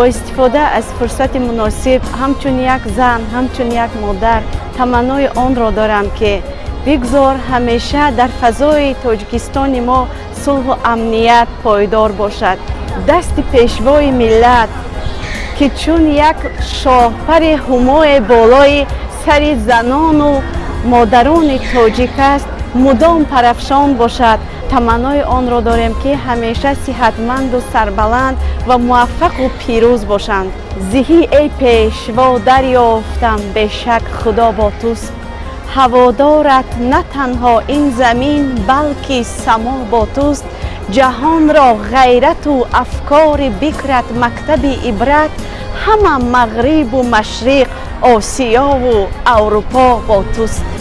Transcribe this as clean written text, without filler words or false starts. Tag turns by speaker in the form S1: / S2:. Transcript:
S1: Бо истифода аз фурсати муносиб, ҳамчун як зан, ҳамчун як модар, таманнои онро дорам, ки бигзор ҳамеша дар фазои Тоҷикистони мо сулҳу амният пойдор бошад. Дасти Пешвои миллат, ки чун як шоҳпари ҳумое болои сари занону модарони тоҷик аст, мудом парафшон бошад. Таманнои онро дорем, ки ҳамеша сиҳатманду сарбаланд ва муваффақу пирӯз бошанд. Зиҳӣ, эй Пешво, дарёфтам, бешак, Худо бо туст. Ҳаводорат на танҳо ин замин, балки само бо туст. Ҷаҳонро ғайрату афкори бикрат мактаби ибрат, ҳама мағрибу машриқ, Осиёву Аврупо бо туст.